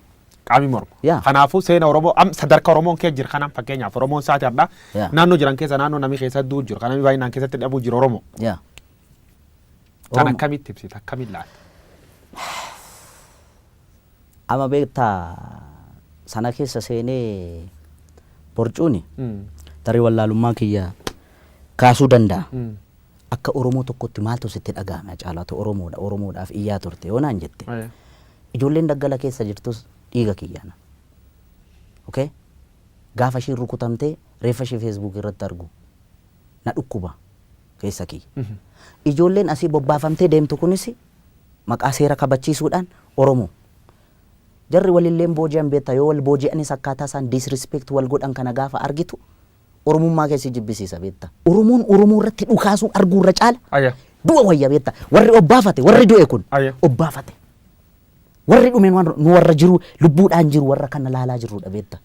Qaamni mormu. Yaa. Kanaafuu seena Oromoo am sadarkaa Oromoon keessa jiru kanaan, fakkeenyaaf Oromoon isaati har'a naannoo jiran keessa, naannoo namni keessa du'u jiru, kan namni baay'inaan keessatti dhabuu jiru Oromoo. Kan Oromoo. akkamitti ibsita, akkamitti laalta? Amma beektaa, sana keessa seenee borcuuni tarii wallaalummaa kiyya kaasuu danda'a. Akka Oromoo tokkotti maaltu sitti dhaga'ame, Caalaatu Oromoodha, Oromoodhaaf iyyaa turte yoo naan jette. Ijoolleen daggala keessa jirtus dhiiga kiyyaana. Okay? Gaafa ishiin rukutamtee reeffa ishee Facebook irratti argu na dhukkuba keessa kiyya. Ijoolleen asii bobbaafamtee deemtu kunis maqaa seera kabachiisuudhaan Oromoo. Jarri walilleen booji'an beektaa, yoo wal booji'anis akkaataa isaan disrespect wal godhan kana gaafa argitu Oromummaa keessi jibbisiisa beektaa. Oromoon Oromoo irratti dhukaasuu arguu irra caala du'a wayya beektaa. Warri obbaafate, warri du'e kun obbaafate. Warri dhume nu warra jiru, lubbuudhaan jiru, warra kana laalaa jirrudha beektaa.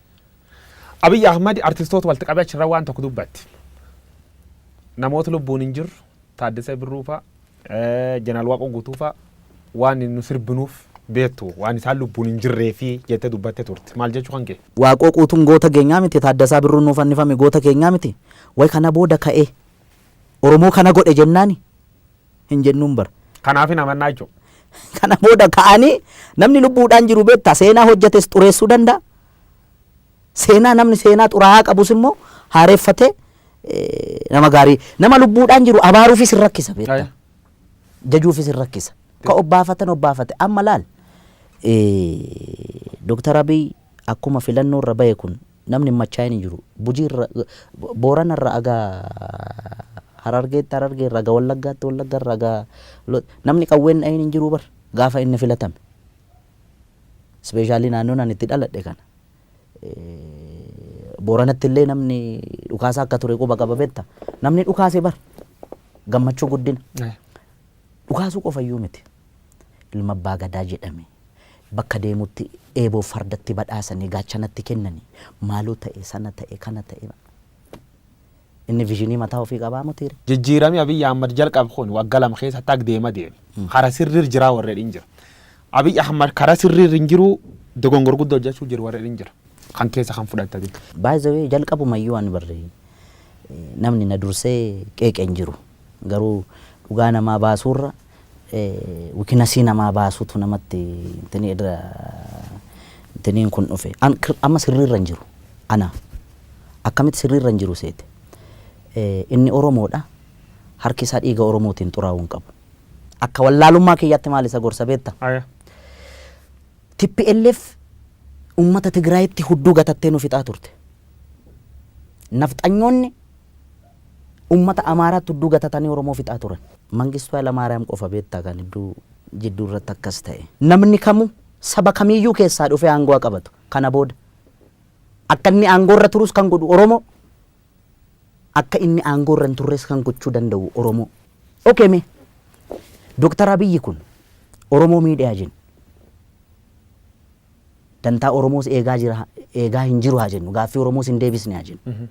Abiyyi Ahmad artistoota walitti qabee achirra waan tokko dubbatti. Namoota lubbuun hin jirru, Taaddasee Birruu fa'a, Jeneraal Waaqoo Guutuu fa'a, waan nu sirbinuuf beektu waan isaan lubbuun hin jirree fi jettee dubbattee turte. Maal jechuu kan kee? Waaqoo Guutuun goota keenyaa miti? Taaddasaa Birruun nuuf fannifame goota keenyaa miti? Way kana booda ka'ee Oromoo kana godhe jennaani hin jennuun bara. Kanaaf hin amannaa jechuudha. Kana booda ka'anii namni lubbuudhaan jiru beektaa seenaa hojjetes xureessuu danda'a. Seenaa namni seenaa xuraa'aa qabus immoo haareeffatee nama gaarii nama lubbuudhaan jiru abaaruufis hin rakkisa beektaa. Jajuufis hin rakkisa. Ka obbaafatan obbaafate. Amma laal, Dooktar Abiy akkuma filannoo irra bahe kun namni hin machaa'in hin jiru. Bujii irra, Boorana irra aga Harargeetti, Harargee irra aga Wallaggaatti, Wallagga irra aga namni qawween dhahin hin jiru bar gaafa inni filatame. Especially naannoon ani itti dhaladhe kana. Booranatti illee namni dhukaasa akka ture quba qaba beekta. Namni dhukaase bar gammachuu guddina. Dhukaasuu qofa iyyuu miti. Ilma abbaa gadaa jedhame bakka deemutti eeboo fardatti badhaasanii gaachanatti kennanii maaloo ta'e, sana ta'e, kana ta'e. Inni vision mataa ofii qabaa mutiire. Jijjiiramii Abiyyi Ahmad jalqabe kun waggaa 2 keessatti akka deema deeme. Kara sirriir jiraa warreen hin jira. Abiyyi Ahmad karaa sirriir hin jiru, dogongor guddoo hojjechuu jiru warreen hin jira. Kan keessa kan fudhattati. By the way, jalqabumayyuu ani barre namni na dursee qeeqe hin jiru. Garuu dhugaa namaa baasuurra weakness namaa baasuutu namatti intini irra intiniin kun dhufe. Amma sirriirra hin jiru. Ana. Akkamitti sirriirra hin jiru seete? Inni Oromoodha. Harki isaa dhiiga Oromootiin xuraa'uu hin qabu. Akka wallaalummaa kiyyaatti maal isa gorsa beekta? Aya. TPLF uummata Tigraayitti hudduu gatattee nu fixaa turte. Nafxanyoonni uummata Amaaraatti hudduu gatatanii Oromoo fixaa turan. Mangistuu Hayilamaariyaam qofa beektaa kan hedduu jidduu irratti akkas ta'e. Namni kamuu saba kamiiyyuu keessaa dhufee aangoo haa qabatu. Kana booda akka inni aangoo irra turus kan godhu Oromoo, akka inni aangoo irra hin turres kan gochuu danda'u Oromoo. Okay mee Dooktar Abiyyi kun Oromoo miidhaa jennu. Dantaa Oromoos eegaa jira, eegaa hin jiru haa jennu. Gaaffii Oromoos hin deebisne haa jennu.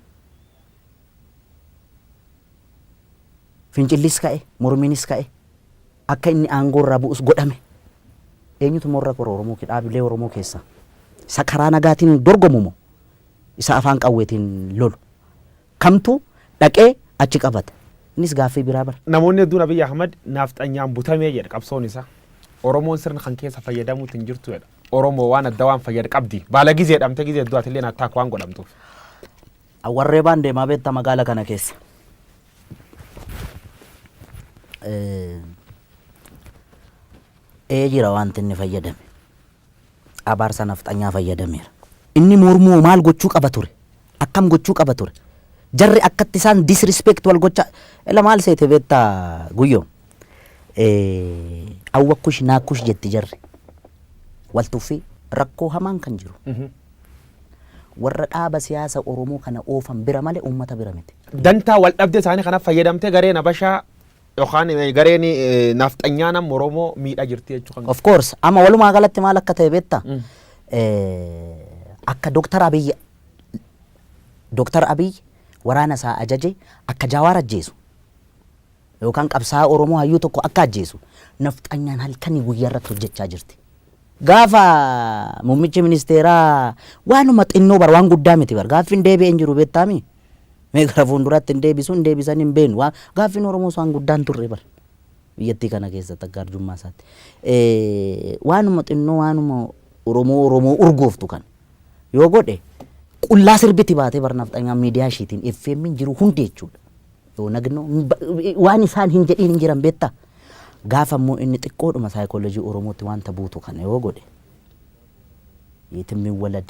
Fincillis ka'e, mormiinis ka'e, akka inni aangoo irraa bu'us godhame. Eenyutu morra kora Oromoo, dhaabilee Oromoo keessaa? Isa karaa nagaatiin dorgomu moo isa afaan qawweetiin lolu? Kamtu dhaqee achi qabata? Innis gaaffii biraa bara. Namoonni hedduun Abiyyi Ahmad naafxanyaan butamee jedha qabsoon isaa. Oromoon sirna kan keessa fayyadamuutti hin jirtu jedha. Oromoo waan adda waan fayyada qabdi. Baala gizee dhamte gizee hedduu atillee attaak waan godhamtuuf. Warree baan deemaa beekta magaala kana keessa. Ee, jira wanti inni fayyadame. Abaarsa nafxanyaa fayyadameera. Inni mormuu maal gochuu qaba ture? Akkam gochuu qaba ture? Jarri akkatti isaan disrespect wal gocha, ila maal seete beektaa Guyyoo? Awwakkush naakkush jetti jarri. Wal tuffii rakkoo hamaan kan jiru. Warra dhaaba siyaasa Oromoo kana oofan bira malee uummata bira miti. Dantaa wal dhabdee isaanii kanaaf fayyadamtee gareen Habashaa yookaan gareen nafxanyaa nama Oromoo miidhaa jirti jechuu kan. Of course, amma walumaa galatti maal akka ta'e beektaa? Akka Dooktar Abiy waraana isaa ajaje akka Jawaar ajjeesu yookaan qabsaa'aa Oromoo hayyuu tokko akka ajjeesu nafxanyaan halkanii guyyaa irratti hojjechaa jirti. Gaafa muummichi ministeeraa waanuma xinnoo bar, waan guddaa miti bar, gaaffiin deebi'ee hin jiru beektaami. Mee gara fuulduraatti hin deebisu, hin deebisan hin beenu. Gaaffiin Oromoos waan guddaa hin turre bar. Biyyattii kana keessatti akka arjummaa isaatti. Waanuma xinnoo, waanuma Oromoo Oromoo urgooftu kana yoo godhe qullaa sirbiti baatee bar nafxanyaan miidiyaa ishiitiin FM jiru hundi jechuudha. Yoo nagnoo waan isaan hin jedhiin hin jiran beektaa. Gaafa immoo inni xiqqoodhuma saayikoolojii Oromootti wanta buutu kana yoo godhe, "የትም ይወለድ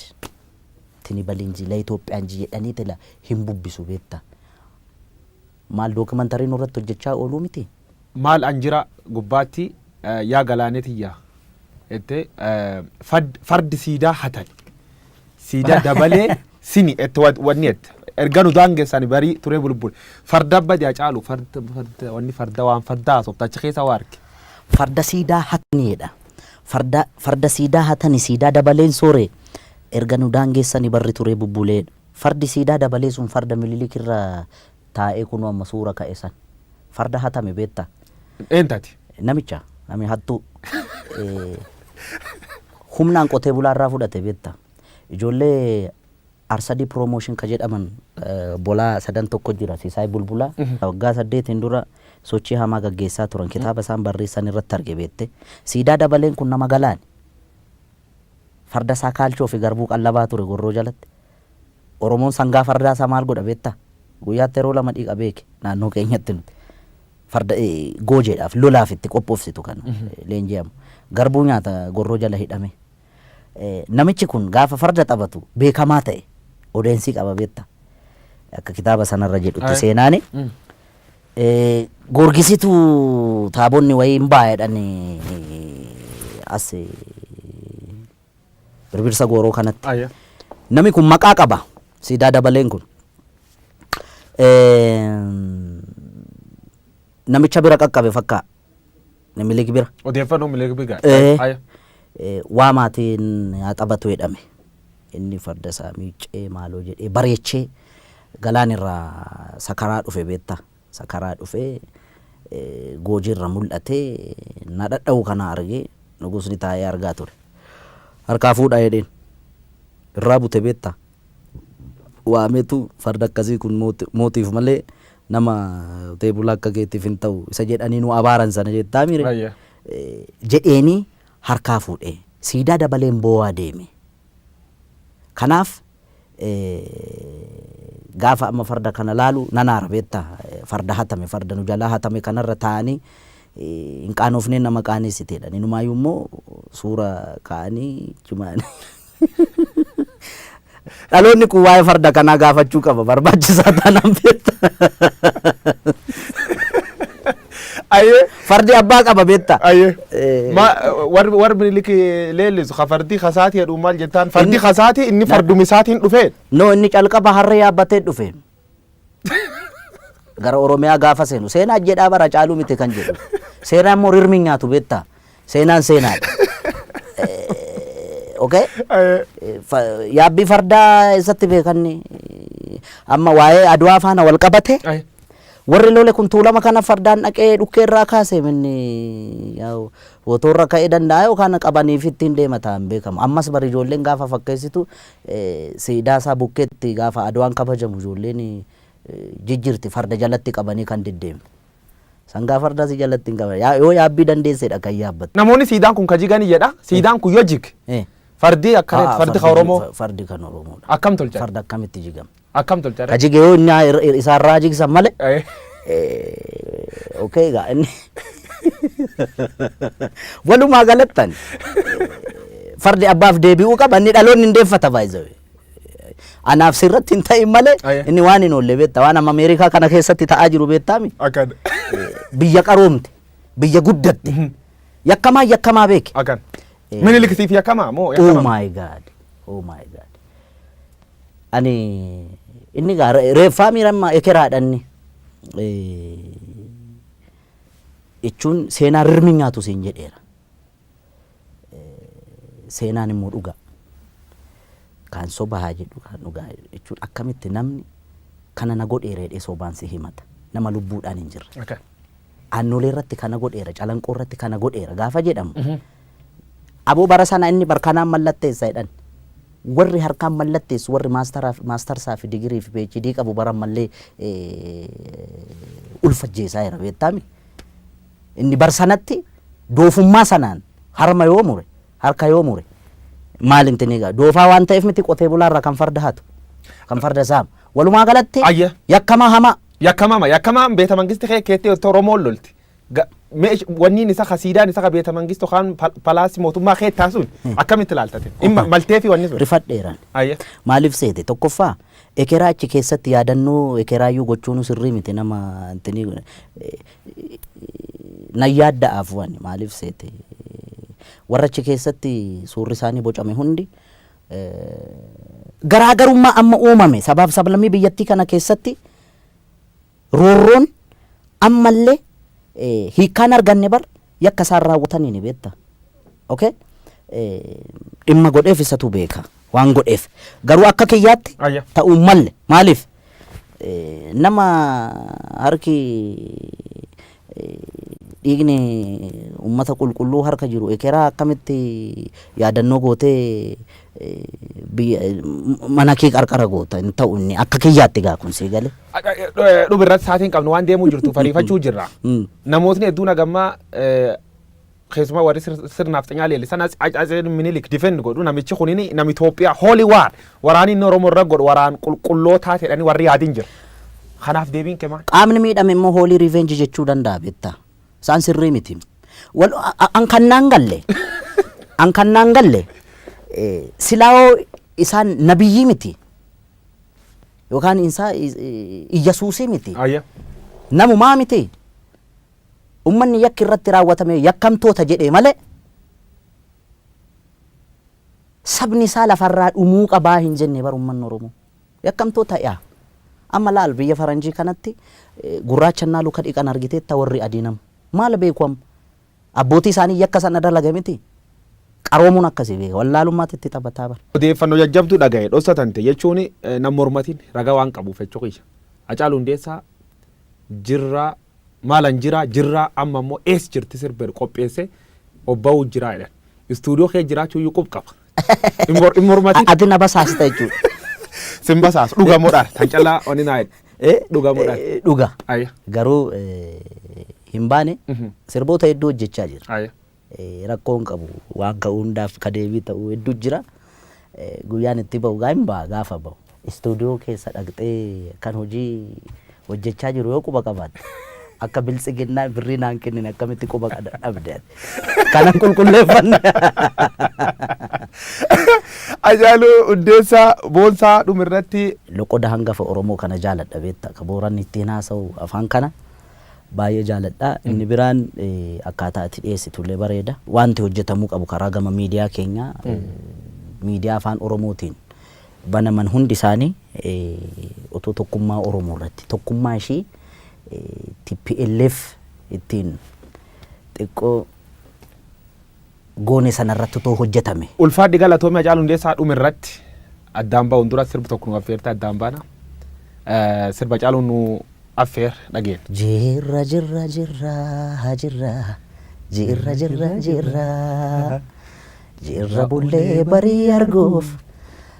እንትን ይበል እንጂ ለኢትዮጵያ እንጂ" jedhanii tila hin bubbisu beektaa. Maal, dookimantarii nurratti hojjechaa ooluu miti. Maal an jira gubbaatti yaa galaanetiyya jettee fardi siidaa hatan siidaa dabalee sini ette wanni ette erga nu daangessan barii turee bulbul farda badi caalu farda farda wanni farda waan farda haasofta achi keessa waa arge. Farda siidaa hataniidha. Farda siidaa hatani siidaa dabaleen soore erga nu daangeessani barri turee bubbuleedha. Fardi siidaa dabalee sun farda Mililik irra taa'ee kunoo amma suura ka'e san. Farda hatame beektaa? Eentati? Namicha nami hattuu humnaan qotee bulaa irraa fudhate beektaa? Ijoollee Arsadii Promotion ka jedhaman bolaa sadan tokko jira, Sisaay Bulbulaa, waggaa 8n dura sochii hamaa gaggeessaa turan, kitaaba isaan barreessan irratti arge beette. Siidaa dabaleen kun nama galaani. Farda isaa kaalchoo fi garbuu qallabaa ture gorroo jalatti. Oromoon sangaa fardaa isaa maal godha beektaa? Guyyaatti yeroo lama dhiqa beeke naannoo keenyatti nuti. Farda goojeedhaaf lolaaf itti qophoofsitu kan leenji'amu. Garbuu nyaata gorroo jala hidhame. Namichi kun gaafa farda taphatu beekamaa ta'e odeensii qaba beektaa? Akka kitaaba sanarra jedhutti seenaani. Goorgisitu taabonni wayii hin baay'edhan as birbirsa gooroo kanatti. Namni kun maqaa qaba. Siidaa dabaleen kun. Namicha bira qaqqabe fakkaa. Minilik bira. Odeeffannoo Minilik bira. Waa maatiin haa taphatu jedhame. Inni farda isaa miiccee maaloo jedhee bareechee galaan irraa sakaraa dhufe beektaa. Sakaraa dhufee goojiirra mul'atee na dhadha'u kana argee nugusni taa'ee argaa ture. Harkaa fuudhaa jedheen. Irraa bute beektaa. Waameetu farda akkasii kun mootiif malee nama qotee bulaa akka keetiif hin ta'u isa jedhanii nu abaaran sana jettaa mire. Jedheenii harkaa fuudhee siidaa dabaleen boo'aa deeme. Kanaaf Gaafa amma farda kana laalu nan aara beektaa, farda hatame, farda nu jalaa hatame kanarra taa'anii hin qaanofnee nama qaaneessiteedha. Inumaayyuu immoo suura kaa'anii chumaan. Dhaloonni kun waa'ee farda kanaa gaafachuu qaba, barbaachisaa taanaan beektaa. Ayyee. Fardi abbaa qaba beektaa. Ayyee. Ma warri Minilik leellisu ka fardi kasaati jedhu maal jettaan, fardi kasaati, inni fardumi isaatiin dhufee. No, inni calqaba harree yaabbatee dhufe. Gara Oromiyaa gaafa seenu seenaa jedhaa bara caaluu miti kan jedhu. Seenaa immoo rirmi hin nyaatu beektaa. Seenaan seenaadha. Okay? Ayyee. Yaabbii fardaa eessatti beekanni amma waa'ee Adwaa faana wal qabate, warri lole kun Tuulama kana fardaan dhaqee dhukkee irraa kaase, minni yaa'u motorra ka'ee danda'a yookaan qabaniif ittiin deema ta'an beekamu. Ammas bari ijoolleen gaafa fakkeessitu siidaa isaa bukkeetti gaafa Adwaan kabajamu ijoolleen jijjiirti, farda jalatti qabanii kan deddeemu. Sangaa fardaa si jalatti hin qaban. Yoo yaabbii dandeessedha kan yaabbattu. Namoonni siidaan kun ka jigani jedha. Siidaan kun yoo jig fardi akkana, fardi ka Oromoo Fardi kan Oromoodha. Akkam tolchan? Farda akkamitti jigama? Akkam tolchan? Ka jige yoo inni isaarraa jigsan malee. Okay, egaa inni walumaa galattan fardi abbaaf deebi'uu qaba, inni dhaloonni hin deeffata baay'ee. Anaaf sirratti hin ta'in malee inni waan hin oolle beekta, waan amma Ameerikaa kana keessatti ta'aa jiru beektaami. Akkan. Biyya qaroomte, biyya guddatte, yakkamaa yakkamaa beeke. Akkan. Minilik siif yakkamaa moo Oh yakkamaa? my God. Oh my God. Ani inni gaa reeffaa miiramma ekeraadha inni. Jechuun seenaa rirmi nyaatu siin jedheera. Seenaan immoo dhugaa. Kaan soba haa jedhu, kaan dhugaa jechuun akkamitti namni kana na godheera jedhee sobaan si himata? Nama lubbuudhaan hin jirre. Akkan. Aannolee irratti kana godheera, Calanqoo irratti kana godheera gaafa jedhamu. Aboo, bara sana inni barkanaan mallatteessa jedhan. Warri harkaan mallatteessu, warri maastarsaa fi digirii fi PhD qabu bara mallee ulfajjeessaa jira beektaami. Inni bar sanatti doofummaa sanaan harma yoo mure, harka yoo mure, maal inti egaa doofaa waan ta'eef miti qotee bulaarraa kan farda hatu, kan farda saamu. Walumaa galatti yakkamaa hamaa. Yakkamama, yakkamaan beeta mangisti kee keetti Oromoon lolti. Wanniin isa ka siidaan isa ka beeta mangistu kaan palaasii mootummaa kee taasuun akkamitti ilaaltate? Maltee fi wanni sun. Rifadheeran. Maaliif seete, tokkoffaa ekeraa achi keessatti yaadannoo ekeraayyuu gochuun sirrii miti, nama intini nan yaadda'aaf waan, maaliif seete, warra achi keessatti suurri isaanii bocame hundi garaagarummaa amma uumame sabaaf sablammii biyyattii kana keessatti roorroon ammallee hiikkaan arganne bar yakka isaan raawwatanii ni beekta. Okay? Dhimma godheef isatu beeka waan godheef. Garuu akka kiyyaatti ta'uu malle, maaliif nama harki dhiigni uummata qulqulluu harka jiru ekeraa akkamitti yaadannoo gootee biyya mana kee qarqara goota? Hin ta'u inni akka kiyyaatti gaa kun sii galee. Dhubi irratti sa'aatiin qabnu waan deemuu jirtu fariifachuu jirra. Namootni hedduun hagammaa, keessumaa warri sirnaaf xinyaa leellisan, Atsee Minilik defend godhu, namichi kunini nama Itoophiyaa, holy war, waraanni inni Oromoo irra godhu waraan qulqullootaa jedhanii warri yaadin jira. Kanaaf deebiin kee maal? Qaamni miidhame immoo holy revenge jechuu danda'a beektaa. Isaan sirrii miti. Wal an kan naan galle. An kan naan galle silaa'oo isaan nabiyyii miti. Yookaan isaa Iyyasuusii miti. Namumaa miti. Ummanni yakki irratti raawwatame yakkamtoota jedhee malee sabni isaa lafarraa dhumuu qabaa hin jenne bar ummanni Oromoo. Yakkamtoota yaa. Amma laal, biyya faranjii kanatti gurraachannaa luka dhiqan argiteetta, warri adii nama. Maal beeku amma? Abbootii isaanii yakka sana dalaga miti. Qaroomuun akkasii beeka. Wallaalummaatti itti taphataa bara. Odeeffannoo jajjabduu dhagaye dhoksatante jechuun nam mormatiin ragaa waan qabuuf jechuu kiyya. Hacaaluu Hundeessaa jirraa maalan jira jirraa, amma immoo ees jirti sirba qopheesse obba'uu jiraa jedhan. Istuudiyoo kee jiraachuu iyyuu qub qaba. In mormatiin. Ati na basaasita jechuudha. Sin basaasu, dhugamoodhaan kan callaa oni naa jedhe. Dhugamoodhaan. Dhuga. Ayya. Garuu hin baane, sirboota hedduu hojjechaa jira. Ayya. Rakkoo hin qabu, waan ka'uu hundaaf ka deebii ta'uu hedduu jira. Guyyaan itti ba'u gaa hin ba'a gaafa ba'u. Istuudiyoo keessa dhaqxee kan hojii hojjechaa jiru yoo quba qabaatte, akka Biltsiginnaa birrii naan kennine akkamitti quba dhabde ati? Kanan qulqulleeffanne. Hacaaluu Hundeessaa Boonsaa, dhumirratti. Loqoda hangafa Oromoo kana jaaladha, beekta, ka Booranni ittiin haasa'u afaan kana baay'ee jaaladha. Inni biraan akkaataa ati dhiyeessitullee bareeda. Wanti hojjetamuu qabu karaa gama miidiyaa keenyaa, miidiyaa afaan Oromootiin banaman hundi isaanii otoo tokkummaa Oromoo irratti, tokkummaa ishii TPLF ittiin xiqqoo goone sanarratti otoo hojjetame. Ulfaadhi, galatoomii. Hacaaluu Hundeessaa, dhumirratti addaan ba'uun dura sirbi tokko nu affeerte addaan baana. Sirba Hacaaluu nu affeer dhageen. Jirra, jirra, jirra, jirra, jirra, jirra, jirra, jirra, bullee barii arguuf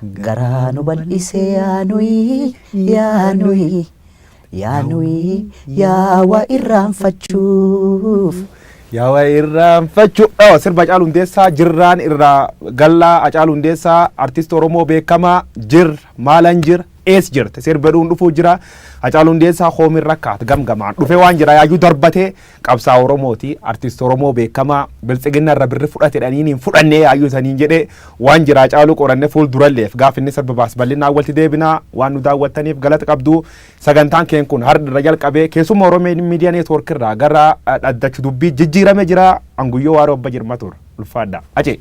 garaa nu bal'isee, yaanuyi yaanuyi yaanuyi yaawaa irraanfachuuf. Yaawaa irraanfachuu. Oh, sirba Hacaaluu Hundeessaa jirraan irraa gallaa. Hacaaluu Hundeessaa, artist Oromoo beekamaa, jir maalan jir ees jirte sirba dhuun dhufuu jira. Hacaaluu Hundeessaa hoomin rakkaat gamgamaan dhufe waan jira yaayyuu darbatee qabsaa Oromooti, artist Oromoo beekamaa Biltsiginna irra birri fudhate dhaniin hin fudhannee yaayyuu saniin jedhee waan jira. Hacaaluu qoranne fuulduralleef gaaf inni sirba baas bal'inaan walitti deebinaa. Waan nu daawwattaniif galata qabdu. Sagantaan keen kun har'a irra jalqabee keessummaa Oromoo Miidiyaa Neetwoork irraa gara dhaddachu dubbii jijjiirame jira. Anguyyoo Waaroo Abba Jirma ture. Ulfaadha. Acee.